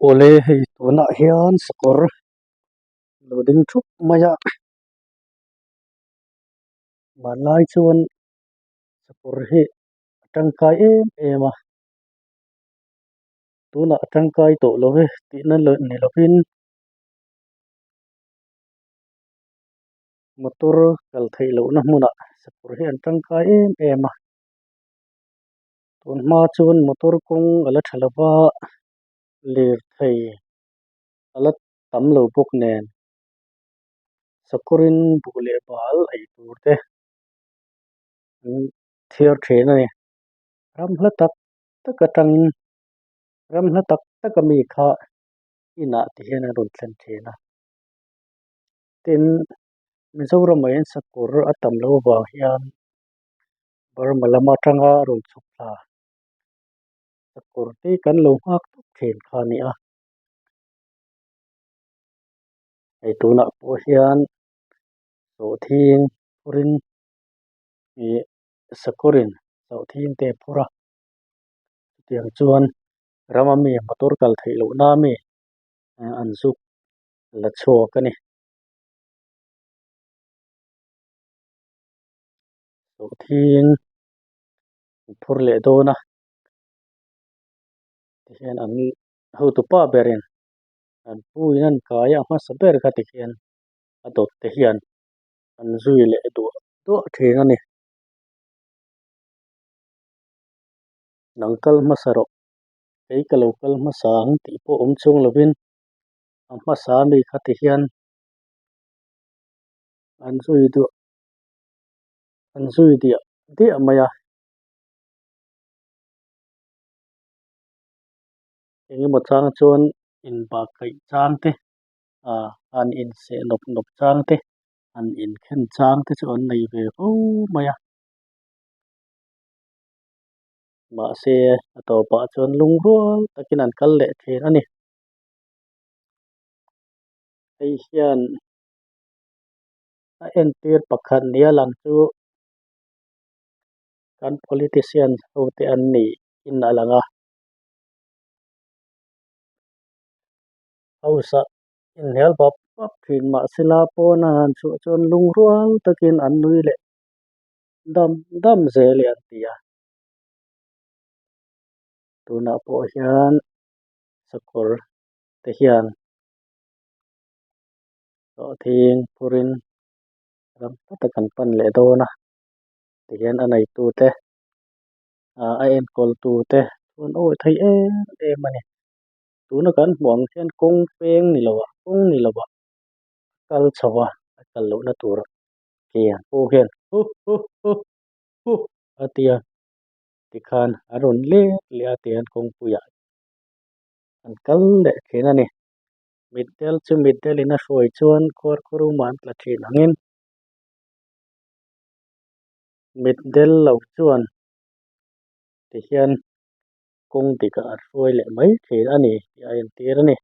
Awle hei tunah hian sakawr lo ding thup mai a hmanlai chuan sakawr hi a tangkai em em a tunah a tangkai tawh lo e tihna ni lovin motor kal theih lohna hmunah sakawr hi an tangkai em em a tun hma chuan motor kawng a la tha lova lirthei a la tam lo bawk nen sakawrin buh leh bal ei tur te an thiar thin a ni ram hla tak tak atangin ram hla tak tak ami kha inah te hian an rawn thlen thin a tin Mizoramah hian sakawr a tam loh avang hian Burma lam atanga rawn chhuk thla sakawr te kan lo nghak tawp thin kha a ni a hei tunah pawh hian sawhthing phurin ih sakawrin sawhthing te a phur a chutiang chuan rama mi motor kal theih lohna ami an zuk la chhuak a ni. Sawhthing an phur leh dawn a tihian an hotupa berin an pu in an kai a a hmasa ber kha tikhian a dawt te hian an zui leh duah duah thin a ni. Nang kal hmasa rawh kei ka lo kal hmasa ang tih pawh awm chung lovin a hmasa ami kha ti hian an zui duah an zui diah diah mai a engemaw chang chuan inbak kaih chang te ah an inseh nawp nawp chang te an inkhen chang te chu an nei ve fo mai a mahse a tawpah chuan lungrual takin an kal leh thin a ni. Hei hian a entir pakhat nia lang chu kan politician ho te an nih in a lang a house ah inhnial bap bap thin mahsela pawn a han chhuah chuan lungrual takin an nui leh dam dam zel e an ti a tunah pawh hian sakawr te hian sawhthing phurin ram hla tak an pan leh dawn a tihian a neitu te ah a enkawl tu te an awih thei em em a ni tuna kan hmuh ang hian kawng peng ni lo ah kawng ni lo ah kal chho a a kal loh na tur ke an pawh hian hu hu hu hu a tia tikhan a rawn let leh a tihian kawngpuiah an kal leh thin a ni mitdel chu mitdel in a hruai chuan khuarkhurum ah an tla thin angin mitdel lo chuan tihian kawng dik ah an hruai leh mai thin a ni tih a entir a ni.